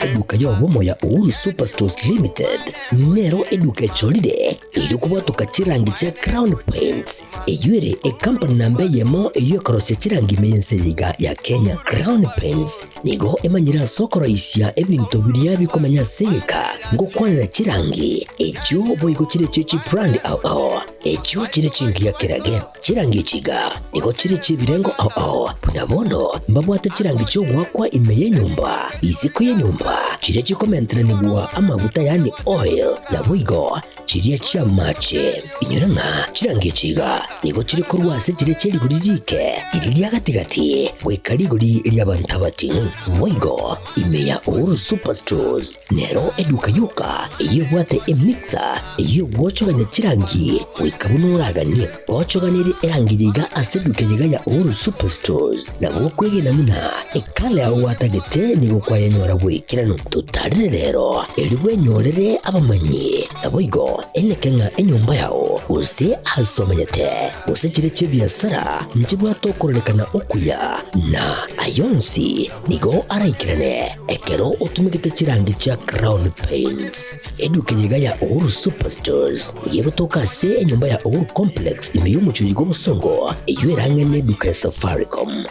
Eduka y'obomo ya Uhuru Superstores Limited nero eduka echorire erio kobwatoka chirangi chia Crown Paints, eyio ere ekampani namba eyemo eyio ekorosia chirangi ime y'ense eye iga ya Kenya. Crown Paints nigo emanyire ase okoroisia ebinto biria bikomenya ase egeka ngokwanera chirangi echio boigo chire chie chibrand ao ao echio chire chingiya kerage. Chirangi echi iga nigo chire chi'ebirengo ao ao, buna bono mbabwate chirangi chi'ogoakwa ime y'enyomba, isiko y'enyomba, chiria chikomenteranigwa amaguta yaani oil, naboigo chiria chi'amache. Inyora ng'a chirangi echi iga nigo chire korwa ase chiria chie rigori riike, riria ria gati-gati, goika rigori ri'abanto abating'u. Boigo ime ya Uhuru Superstores. Nero eduka yoka eyio ebwate emixer eyio egwochogania chirangi goika buna oraganie. Gochoganerie erangi eye iga ase eduka eye iga ya Uhuru Superstores nabo okwegena buna ekala yao gwatagete nigo kwayenyora bw'ekeranu. Totarere rero erio bwenyorere abamanyi naboigo eneke ng'a enyomba yao gose ase omenyete gose chire chi'ebiasara nchibwate okororekana okuya na ayonsi Nigo araikerane ekero otumegete chirangi chia Crown Paints. Eduka eye iga ya Uhuru Superstores nigo egotoka ase enyomba ya Uhuru Complex ime y'omochie oyo bw'obosongo eyio erang'e neduka ya Safaricom.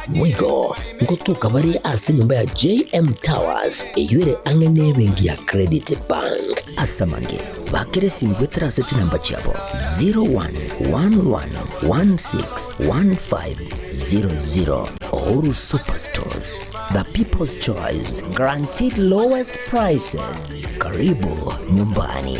Boigo ngotoka bare ase enyomba ya JM Towers eyio ere ang'e nebenki ya Credit Bank. Ase amange, bakera esimi goetera ase chinamba chiabo 0111161500. Uhuru Superstores, the people's choice, guaranteed lowest prices. Karibu nyumbani.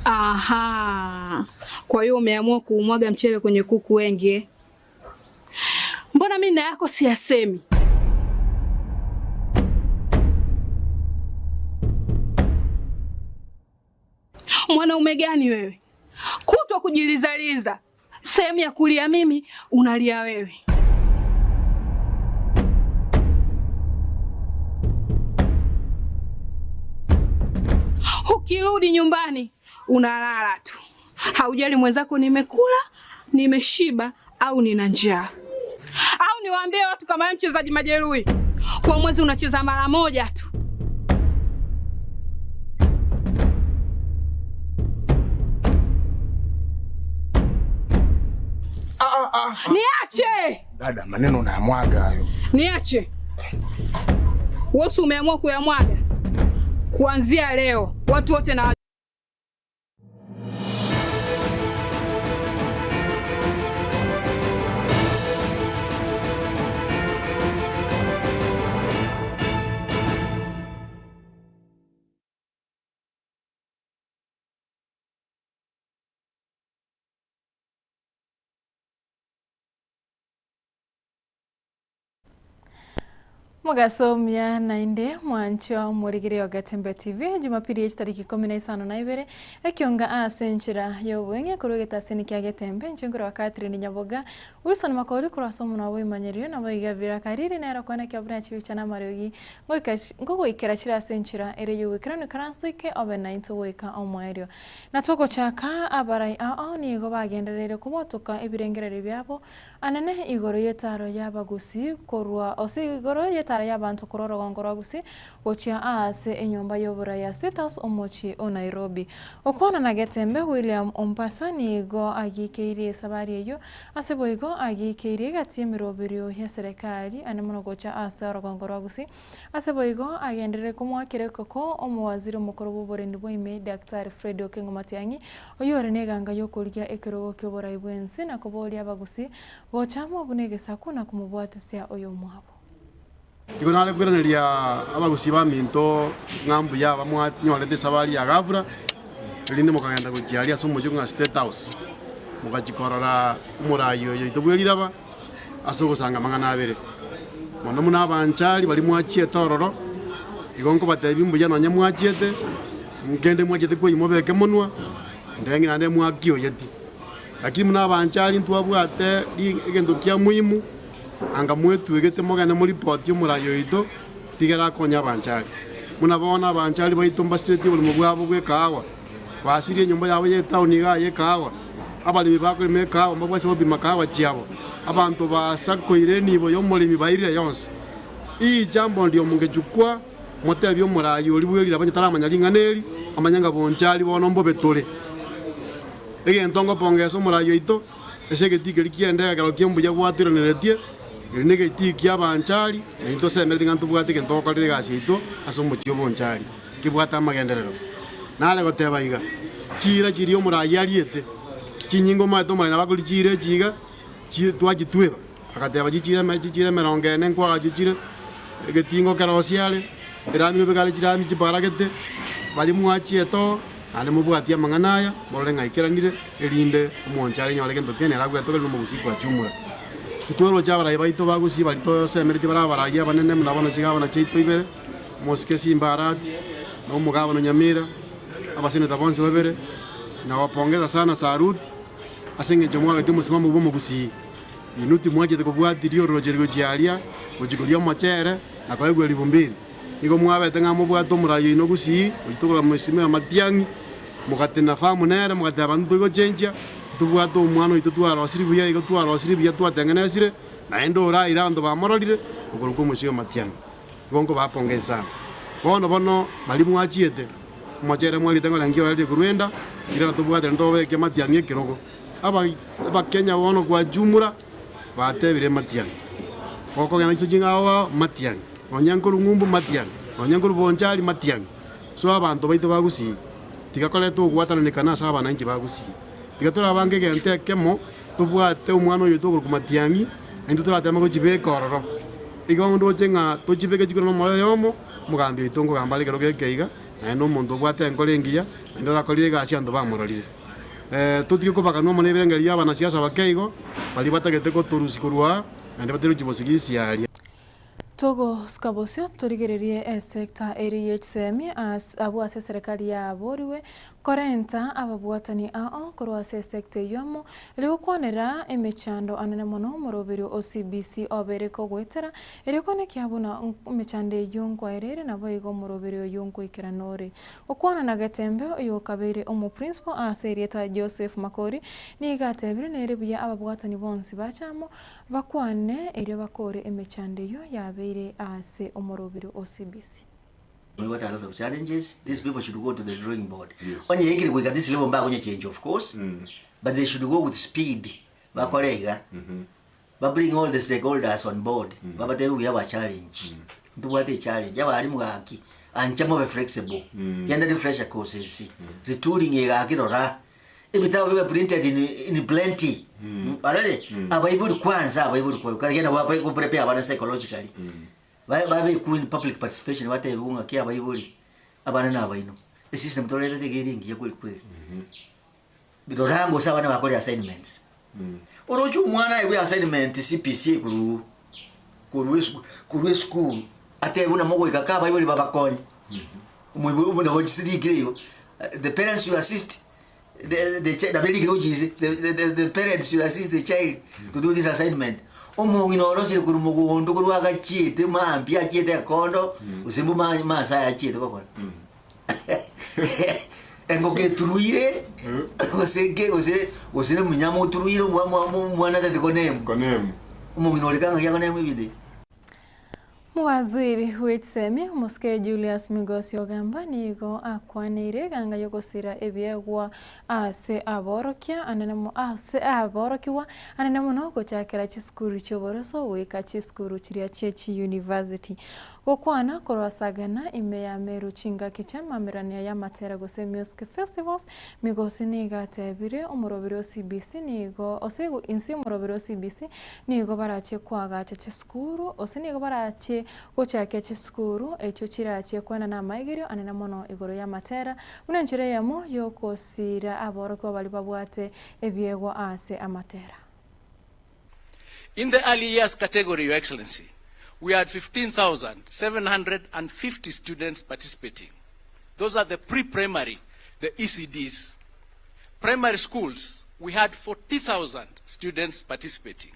Aha, kwa hiyo umeamua kuumwaga mchele kwenye kuku wengi eh? Mbona mimi na yako siyasemi? Mwanaume gani wewe? Kutwa kujilizaliza, sehemu ya kulia mimi unalia wewe. Ukirudi nyumbani unalala tu, haujali mwenzako nimekula, nimeshiba au nina njaa. Au niwaambie watu kama wewe mchezaji majeruhi, kwa mwezi unacheza mara moja tu. Niache, Dada, maneno unayamwaga hayo. niache. Wewe si umeamua kuyamwaga? Kuanzia leo watu wote na Mogasomia naende mwanchwa omorigere o Getembe TV Jumapili ye chitariki ikomi na isano na ibere ekionga ase enchera ya obweng'e korwa egetaseni kia Getembe inche nkorwa Catherine Nyaboga Wilson Makori korwa ase omonwa bw'oimanyererio nabo iga Vera Kariri nere okwana buna chibicha na amariogi ngoika ngogoikera chire ase enchera ere y'ogoikeranu ikaranso ike obe naintwe goika omoerio na togochaka abarai ao ao nigo bagendereire kobotoka ebirengererio biabo anene igoro y'etaro y'abagusi korwa ase igoro y'etaro y'abanto korwa orogongo rwa Gusii gochia ase enyomba y'oborai ya State House omochie o Nairobi. Okwana na Getembe William Ompasa nigo agikeirie esabari eyio ase boigo agikeirie egati y'emeroberio ya serikali ane mono gocha ase orogongo rwa Gusii ase boigo agenderere komoakera ekoko omowaziri omokoro bw'oborendi bwa ime Daktari Fred Okengo Matiang'i oyio ore na eganga y'okorigia ekerogo ki'oborai bw'ense na koboria abagusii gocha amo buna egesaku na komobwatisia oyomwabo. Igo nare koiraneria abagusii baminto ng'a mbuya bamwanyorete esabari ya ghafla, erinde mokagenda gochia aria ase omochie ng'a State House, mogachia korora omorai oyo oito bwe riraba ase ogosanga amang'ana abere. Mono buna abanchari baria mwachiete ororo, igo nkobatebia mbuya nonye mwachiete, nkende mwachiete koyia mobeke monwa, ndenge naende mwakioyeti. Lakini buna abanchari ntwabwate ri egento kia muhimu, anga mwetwegete mogende moripoti omorai oito, rigere akonye abanchari. Buna bono abanchari baito mbasiretie oborimo bwabo bw'ekaagwa, basirie enyomba yabo y'etaoni igaa y'ekaagwa. Abaremi bakorema ekaagwa mbabwase gopima kaagwa chiabo. Abanto basakoire enibo y'omoremi bairire yonsi. Ijambo ndio mongechukwa, motebie omoraai oria bw'erira onye taramanya ring'ana eri, amanye ng'a bonchari bono mbobe tore. Egento ngopongesa omoraai oito, ase egetii keria ki'ende ekero ki'obuya gwatoiraneretie, eri negetii ki'abanchari, na intwe tosemeretie ng'a ntobwate egento togokorera egasi yaito ase omochie obonchari, kebwate amagenderero. Nare goteba iga, chiira chiria omoraai ariete, chinyinga omanyete omoraai nabo akoria chiira echi iga, chi twachitweba. Agateba, Chichiire eme chichiire emerongo ene nkwagachwe chire, egetingo kerosie are, erami obeke are chirami chiparagete, baria mwachiete oo, naende mobwatie amang'ana aya, morore ng'a aikeranire, erinde omonche arenyore gento kende nere agwetogerie na omogusii kwachumura. Ntweroche abarai baito ba gusii baria tosemeretie bare abarai abanene buna bono chigabana chiaito ibere, omosike Simba Arati, na omogabana Nyamira, abaseneta bonsi babere, na wapongeza sana Saruti, ase engencho mwarogetie omosimamo bw'omogusii. Inwe timwanchete kobwatiria ororoche gochia aria, gochia koria omochere, na koegwa ribumbiri. Nigo mwabete ng'a mobwate omorai oino gusii, gochia tokora emisemo y'amatiang'i, mogatena famu nere, mogateba intwe tori gochenchia, ntobwate omwana oito twarosirie buya igo twarosirie buya twatengenesire, naende oraire abanto bamororire, okorokwa omosio bw'amatiang'i. Igo nkobapongesa sana. Bono bono baria mwachiete, omochere mwariete ng'a orengi oerire korwa enda, irana tobwatane tobeke amatiang'i ekerogo. Abakenya bono kwachumura batebire matiang'i, gokogenda inse ching'ao ao matiang'i, nonya nkorwa ng'umbu matiang'i, nonya nkorwa bonchari matiang'i. So abanto baito ba Gusii, tiga koreta ogwatananekana ase abananchi ba Gusii. Tiga torabange egento ekemo, tobwate omwana oyoito okorokwa matiang'i, naintwe torateme gochibeka ororo. Igo ndoche ng'a tochibeke chikure na omoyo oyomo, omogambi oito nkogamba are ekero geke iga, naende omonto obwate enkoro engiya, naende orakorire egasi abanto bamororire. Totige kobaganwa amo nebirengererio bi'abanasiasa bake igo, baria batagete gotorusia korwa aa, naende bateruchie bosigisi aaria. Togosuka bosio torigererie esecta eri ye chisemi as abwo ase eserekari yaborigwe korenta ababwatani ao korwa ase esecta eyio amo erio gokwanera emechando anene mono omoroberio o CBC obere kogoetera erio konekia buna emechando eyio nkwaereire naboigo omoroberio oyio nkoikerana ore. Gokwana na Getembe, oyokabeire omoprincipo ase erieta Joseph Makori, nigo atebire nere buya ababwatani bonsi bache amo, bakwane erio bakore emechando eyio yabeire ase omorobiri o CBC. We got a lot of challenges, these people should go to the drawing board. Onye yaikire goika this level mbakonya change of course, but they should go with speed bakore iga. Ba bring all the stakeholders on board, babatebie we have a challenge, ntobwate echallenge, abalimu gaki ancha mobe flexible, genda refresher courses, retooling eye gaki rora, ebitabu bibe printed in, in plenty, orore abaibori kwanza abaibori kwa kare genda gwa go prepare abana psychologically, ba babekwe in public participation batebiwe ng'aki abaibori, abana na abaino, esystem toretete iga ere engiya kweri kweri. Rora gose abana bakore assignments. Oroche omwana aegwe assignment CPC korwa korwa esuku korwa esukuru atebe buna mogoika ka abaibori babakonye. Omoibori buna bochirikire igo the parents should assist the the chi nabo erikire gochia inse the the the parents should assist the child to do this assignment. Omong'ina orosire korwa mogondo korwa agachiete mambia achiete ekondo gose mboma masaa aya achiete gokora. Engoko eturuire, gose nke gose gose na omunyama oturuire omwa mwa omwana tari konemu. Konemu. Omong'ina ore kang'aki akonemu ebinto ebi. Mowaziri bw'echisemi omosike Julius Migosi Ogamba nigo akwaneire eganga y'ogosira ebiegwa ase aborokia anene ase aborokigwa anene mono gochakera chisukuru chi'oboroso goika chisukuru chiria chie chiuniversity. Gokwana korwa ase agena ime ya Meru chingaki chi'amameranio y'amatera gose music festivals, Migosi nigo atebire omoroberi o CBC nigo ose inse y'omoroberi o CBC nigo barachie koagacha chisukuru ose nigo barachie gochakia chisukuru echio chirachie koenana amaigerio anene mono igoro y'amatera buna enchera eyemo y'ogosira aborokigwa baria babwate ebiegwa ase amatera. In the early years category, Your Excellency, we had 15,750 students participating. Those are the pre-primary, the ECDs. Primary schools, we had 40,000 students participating.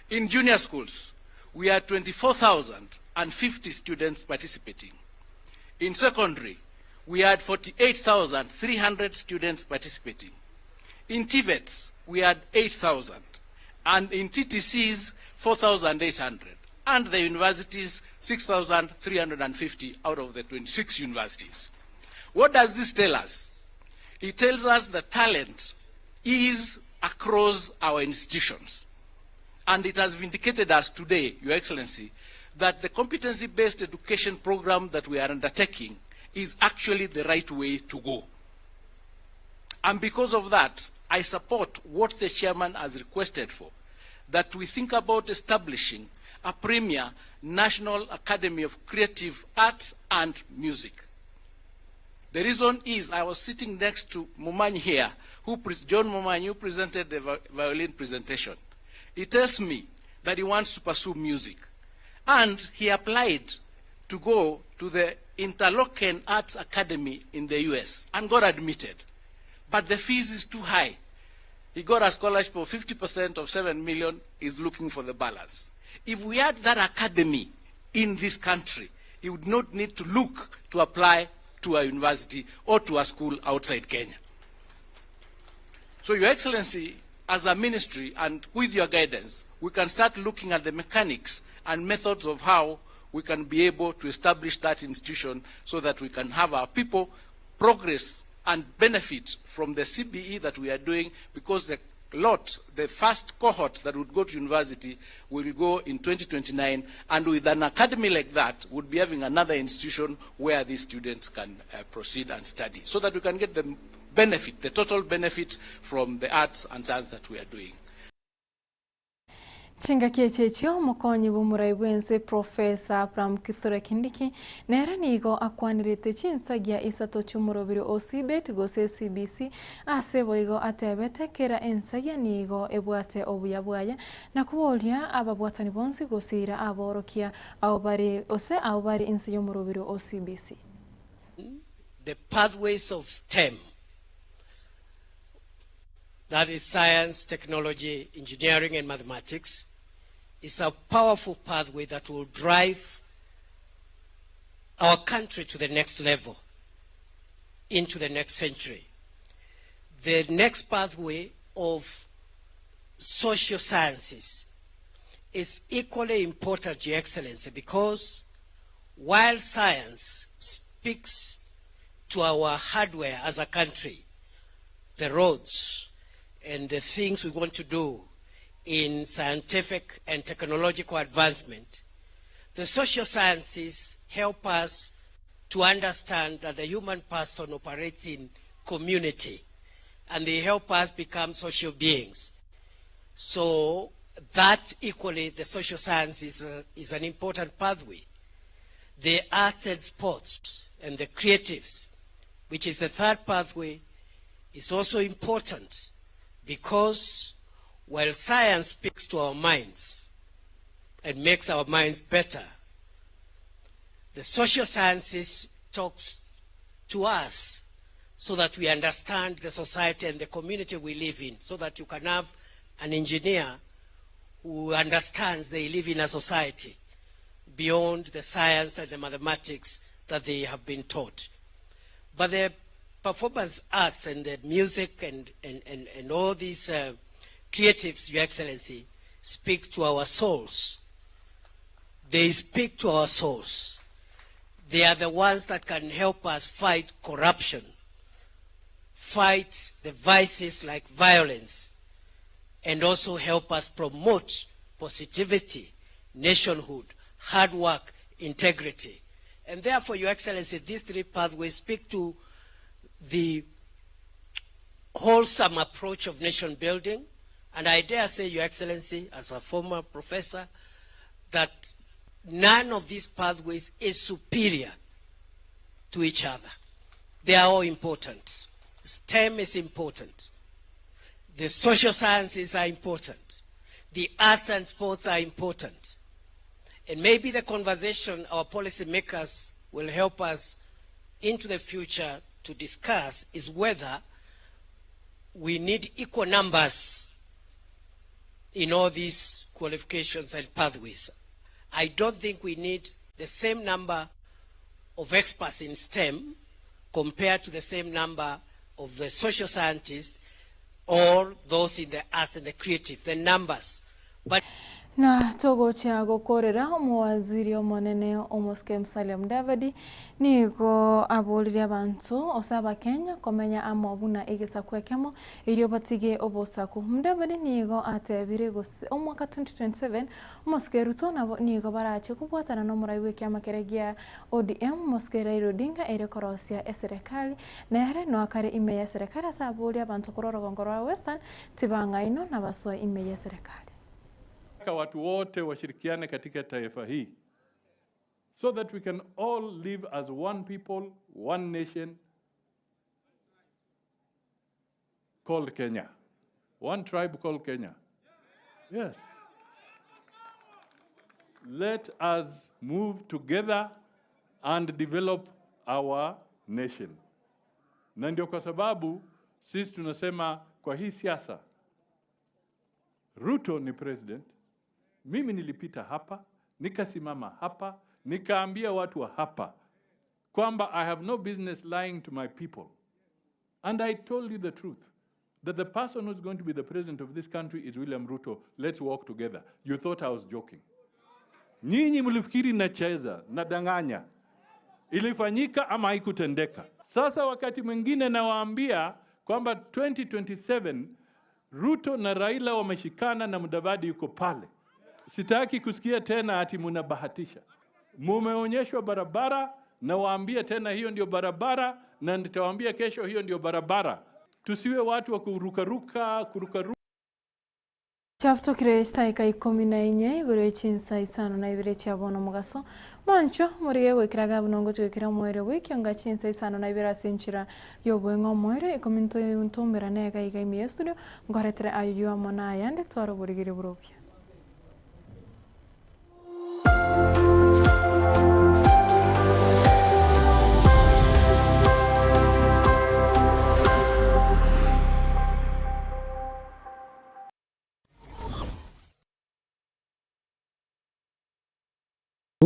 In junior schools, we had 24,050 students participating. In secondary, we had 48,300 students participating. In TVETs, we had 8,000. And in TTCs, 4,800. And the universities, 6,350 out of the 26 universities. What does this tell us? It tells us the talent is across our institutions. And it has vindicated us today, Your Excellency, that the competency-based education program that we are undertaking is actually the right way to go. And because of that, I support what the chairman has requested for, that we think about establishing a premier National Academy of Creative Arts and Music. The reason is I was sitting next to Momanyi here, who John Momanyi, who presented the violin presentation. He tells me that he wants to pursue music. And he applied to go to the Interlochen Arts Academy in the US and got admitted. But the fees is too high. He got a scholarship of 50% of 7 million, is looking for the balance. If we had that academy in this country, he would not need to look to apply to a university or to a school outside Kenya. So, Your Excellency, as a ministry and with your guidance, we can start looking at the mechanics and methods of how we can be able to establish that institution so that we can have our people progress and benefit from the CBE that we are doing, because the lot, the first cohort that would go to university will go in 2029, and with an academy like that, we'd be having another institution where these students can proceed and study, so that we can get the benefit, the total benefit from the arts and science that we are doing. Chingaki echi echio omokonyi bw'omorai bw'ense Professor Abraham Kithure Kindiki nere nigo akwanerete chinsagia isato chi'omorobiri o CBET gose CBC ase boigo atebete kera ensagia nigo ebwate obuya bwaye na koboria ababwatani bonsi gosira aborokia abo bare ose abo bare inse y'omorobiri o CBC. The pathways of STEM, that is science, technology, engineering, and mathematics, is a powerful pathway that will drive our country to the next level, into the next century. The next pathway of social sciences is equally important, Your Excellency, because while science speaks to our hardware as a country, the roads and the things we want to do in scientific and technological advancement, the social sciences help us to understand that the human person operates in community, and they help us become social beings. So that equally, the social sciences is an important pathway. The arts and sports and the creatives, which is the third pathway, is also important because while science speaks to our minds and makes our minds better, the social sciences talks to us so that we understand the society and the community we live in, so that you can have an engineer who understands they live in a society beyond the science and the mathematics that they have been taught. But the performance arts and the music and all these creatives, Your Excellency, speak to our souls. They speak to our souls. They are the ones that can help us fight corruption, fight the vices like violence, and also help us promote positivity, nationhood, hard work, integrity. And therefore, Your Excellency, these three pathways speak to the wholesome approach of nation building. And I dare say, Your Excellency, as a former professor, that none of these pathways is superior to each other. They are all important. STEM is important. The social sciences are important. The arts and sports are important. And maybe the conversation our policymakers will help us into the future to discuss is whether we need equal numbers in all these qualifications and pathways. I don't think we need the same number of experts in STEM compared to the same number of the social scientists or those in the arts and the creative, the numbers. But. Na togochia gokorera omowaziri omonene omosike Musalia Mudavadi nigo aboririe abanto ose abakenya komenya amo buna egesaku ekemo erio batige obosaku. Mudavadi nigo atebire gose omwaka 2027 omosike Ruto nabo nigo barache kobwatana nomorai bw'ekiama keria gia ODM mosike Raila Odinga erio korosia eserekari nere noakare ime y'eserekari ase aborie abanto korwa orogongo rwa Western tibang'ainwa nabasoe ime y'eserekari. Nataka watu wote washirikiane katika taifa hii so that we can all live as one people, one nation called Kenya. One tribe called Kenya. Yes. Let us move together and develop our nation. Na ndio kwa sababu sisi tunasema kwa hii siasa Ruto ni president. Mimi nilipita hapa, nikasimama hapa, nikaambia watu wa hapa kwamba I have no business lying to my people. And I told you the truth that the person who's going to be the president of this country is William Ruto. Let's work together. You thought I was joking. Nyinyi mlifikiri nacheza, nadanganya. Ilifanyika ama haikutendeka? Sasa wakati mwingine nawaambia kwamba 2027 Ruto na Raila wameshikana na Mudavadi yuko pale. Sitaki kusikia tena ati munabahatisha. Mumeonyeshwa barabara, nawaambia tena hiyo ndio barabara, na nitawaambia kesho hiyo ndio barabara. Tusiwe watu wa kurukaruka kurukaruka. Chiabutokire chidaeka ikomi na inye igoro ye chinsa isano na ibere chia bono omogaso, mwancho morigie goikera gavuna ngochia goikera omoerio bw'ekionga chinsa isano na ibere ase enchera y'oboeng'e omoerio ikomi ntomerane iga iga ime y'estudio nkoretere ayio amo na ayande tware oborigereria borobio.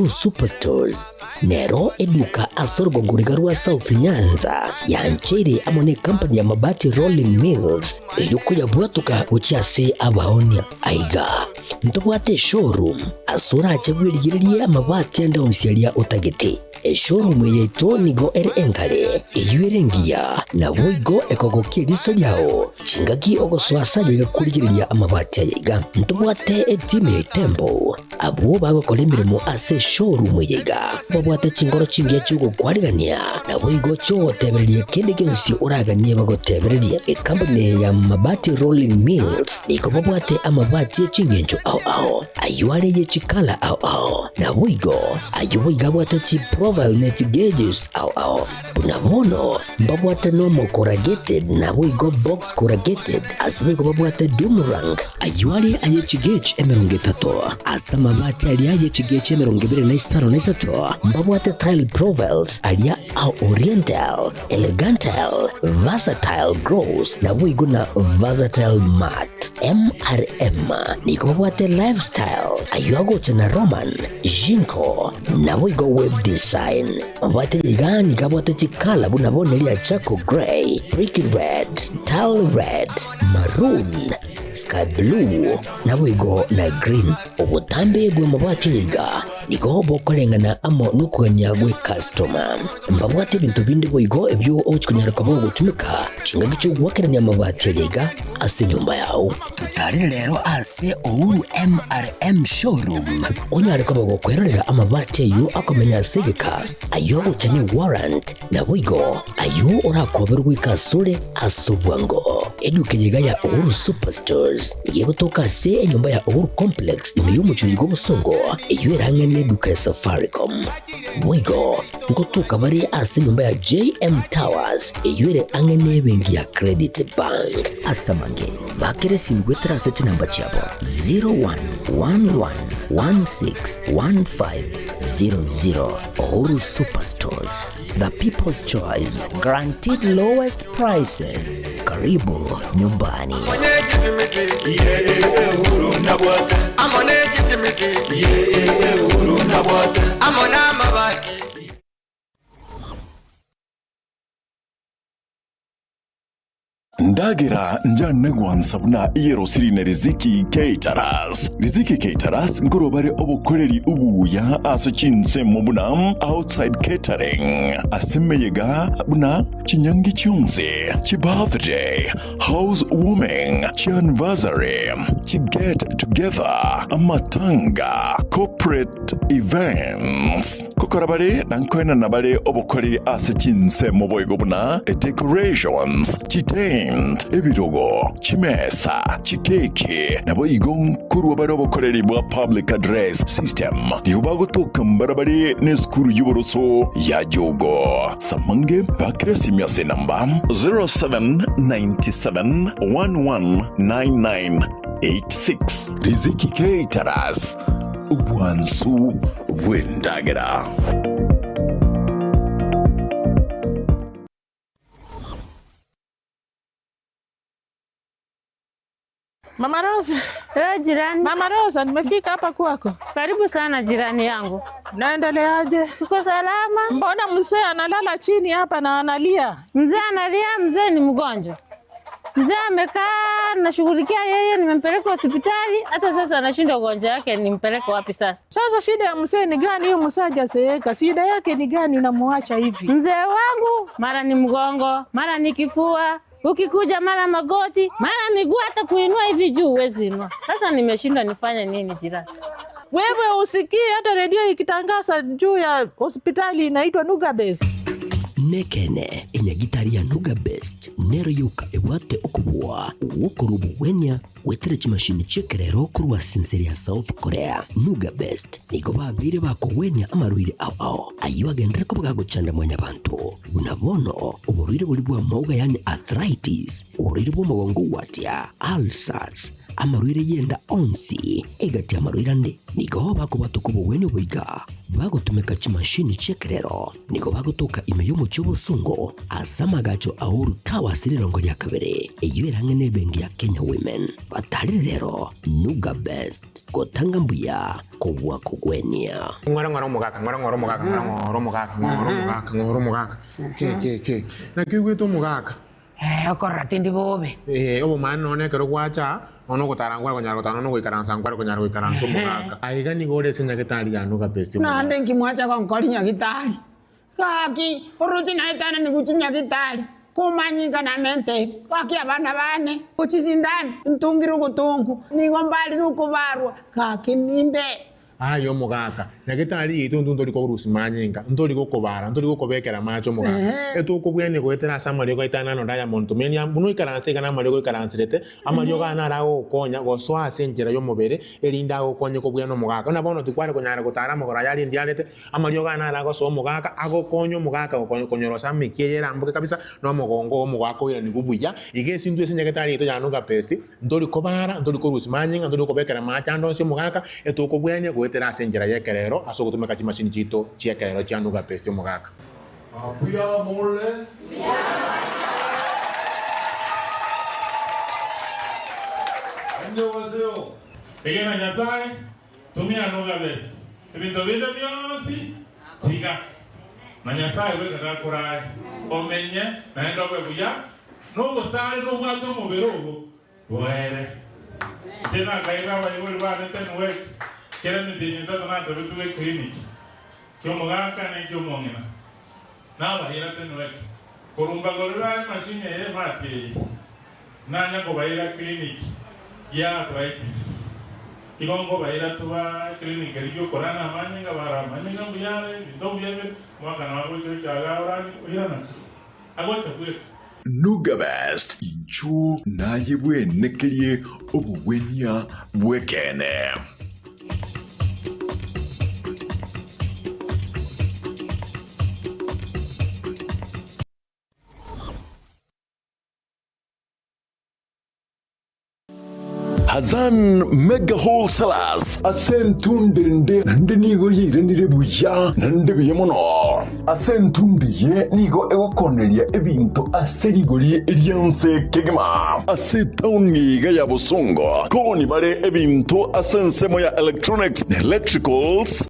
Superstores nero eduka ase orogongo riga rwa South Nyanza yancheire amo ne company ya Mabati Rolling Mills erio koyabwatoka gochia ase abaonia. Aiga ntobwate eshowroom ase orache bwerigererie amabati ande onsi aria otagete. Eshowroom eye yaito nigo ere enkare, eyio ere engiya, naboigo ekogokia eriso riao chingaki ogosoa ase aye iga korigereria amabati aya iga. Ntobwate etimu ya Itembo Abwo bagokora emeremo ase eshowroom eye iga babwate chinkoro chingiya chi'ogokwarigania, naboigo chi'ogotebereria kende gionsi oraganie bagotebererie. Ekampuni eye ya Mabati Rolling Mills nigo babwate amabati e chingencho ao ao, ayio are ye chikala ao ao, naboigo ayio boigo abwate chiprofile ne chigeges ao ao. Buna bono mbabwate nomo corrugated naboigo box corrugated, ase boigo babwate doom rank, ayio are aye chigauge 30, ase amabati aria aye chigauge 23, mbabwate tile profiles aria a oriental, elegantal, versatile gloss, naboigo na versatile matte. MRM nigo babwate lifestyle, ayio agocha na Roman, Jinko, naboigo web design. Mabwate iga nigo abwate chikala buna bono eria charcoal grey, brick red, tile red, maroon, sky blue, naboigo na green. Obotambe bw'amabwate iga nigo bokoreng'ana amo nokogania gw'ecustoma. Mbabwate ebinto binde boigo ebio ogochia konyara koba ogotumeka chingaki chi'ogoakerania amabati aria iga ase enyomba yao. Totarere rero ase Uhuru MRM Showroom onyare koba gokwerorera amabati ayio akomenya ase egeka, ayio agocha ne warrant, naboigo ayio orakoberwe goika asore ase obwango. Eduka eye iga ya Uhuru Superstores nigo egotoka ase enyomba ya Uhuru Complex ime y'omochie oyo bw'obosongo, eyio ere ang'e neduka ya Safaricom. Boigo ngotoka bare ase enyomba ya JM Towers eyio ere ang'e nebenki ya Credit Bank. Ase amange, bakera esimi goetera ase chinamba chiabo 0111161500. Uhuru Superstores, the people's choice, guaranteed lowest prices. Karibu nyumbani. Ndagera njane gwansa buna eyerosiri na Riziki Caterers. Riziki Caterers nkorwa bare obokoreri obuya ase chinsemo buna outside catering, ase emeyega buna chinyangi chionsi, chibirthday, house warming, chianniversary, chiget together, amatanga, corporate events. Gokora bare na nkoenana bare obokoreri ase chinsemo boigo buna decorations, chitent, ebirogo, chimesa, chikeki, naboigo nkorwa bare obokoreri bwa public address system. Nigo bagotoka mbarabare nesukuru y'oboroso ya Jogo. Samange bakire esimi ase enamba 0797 119986. Riziki Caterers, obwansu bw'endagera. Mama Rosa. Eh, jirani. Mama Rosa, nimefika hapa kwako. Karibu sana jirani yangu. Naendeleaje? Tuko salama. Mbona mzee analala chini hapa na analia? Mzee analia, mzee ni mgonjwa. Mzee amekaa nashughulikia yeye, nimempeleka hospitali, hata sasa anashindwa ugonjwa wake, nimpeleke wapi sasa? Sasa shida ya mzee ni gani? Huyu mzee hajazeeka, shida yake ni gani unamuacha hivi? Mzee wangu mara ni mgongo, mara ni kifua, ukikuja mara magoti, mara miguu, hata kuinua hivi juu huwezi inua. Sasa nimeshindwa nifanye nini jirani? Wewe usikii hata redio ikitangaza juu ya hospitali inaitwa Nugabes. Nekene enyagitari ya Nuga Best nero yoka ebwate okobua gwokorwa obogwenia gwetera chimashini chi'ekerero korwa ase enseri ya South Korea. Nuga Best nigo babeire bakogwenia amarwaire ao ao ayio agenderere koba gagochanda mwanyabanto buna bono oborwaire boria bw'amauga yaani arthritis, oborwaire bw'omogongo gwatia, ulcers, Amarwaire y'enda onsi egati y'amarwaire ande nigo bakobwatoka obogwenia oboiga bagotumeka chimashini chi'ekerero. Nigo bagotoka ime y'omochie obosongo ase amagacho a Uhuru Towers rirongo ria kabere, eyio ere ang'e n'ebenki ya Kenya Women. Batarire rero Nuga Best gotanga mbuya kobua kogwenia. Ng'ora ng'ora omogaka, ng'ora ng'ora omogaka, ng'ora ng'ora omogaka, ng'ora omogaka, ng'ora omogaka. Ke ke ke. Naki oigwete omogaka? Ee, okorora tindi bobe. Ee, obomaene nonya ekero gwacha aa, nonya ogotara nkware konyara gotara, nonya ogoikaransa nkware konyara goikaransa omogaka. Aiga nigo ore ase nyagetari ya Nugapesti omogaka. Naende inki mwacha gonkori nyagitari? Gaki, oroche naetanani gochia nyagitari, komanyinga namente, gaki abana bane, gochia sindani, ntungire ogotongu, nigo mbarire okobarwa, gaki nimbe. Aye omogaka, nyagetari yaito intwe ntori korusia manyinga, ntori gokobara, ntori gokobekera amache omogaka. Etokobwenia goetera ase amariogo aito aya nano Diamond Tumenia, buna oikaranse iga namariogo oikaranserete, amariogo aya naro agogokonya gosoa ase enchera y'omobere, erinde agokonye kobwenia omogaka. Buna bono tikware konyara gotara amagoro aya arende arete, amariogo aya naro agosoa omogaka, agokonya omogaka konyorosa amekia eye eramboke kabisa, na omogongo oo omogaka oiranigwe buya. Iga ase intwe ase nyagetari yaito ya Nuga Best, Ntori kobara, ntori korusia manyinga, ntori kobekera amache ande onsi omogaka, etokobwenia goetera ase enchera y'ekerero ase ogotumeka chimashini chiaito chi'ekerero chia Nuga Best omogaka. Mbuya more? Annyeonghaseyo. Egena Nyasae, tumia Nuga Best, ebinto binde bionsi tiga, na Nyasae bweka nakorae omenye naende obe buya. Nobosare nobwate omobere obo boere. Inche nakaira abaibori bane Tenwek, kera emetienyi etato natabetwe eclinic ki'omogaka na eki'omong'ina. Nabaira Tenwek, korwa mbagorera emachine eye emati eye, nanya kobaira clinic ya arthritis. Igo nkobaira toba eclinic eria y'okorana amanyinga, bara amanyinga mbuya are, ebinto mbuya bire, omwaka nabo agocha ocha iga orani, oirana ki? Agocha bweka. Nuga Best, inchuo naye bwenekerie obogwenia bw'ekeene. Hazan Mega Wholesalers ase entunde ende naende nigo yairanire buya naende buya mono. Ase entunde eye nigo egokoneria ebinto ase rigori ri'ense kegima. Ase etaoni iga ya Bosongo koni bare ebinto ase ensemo ya electronics na electricals.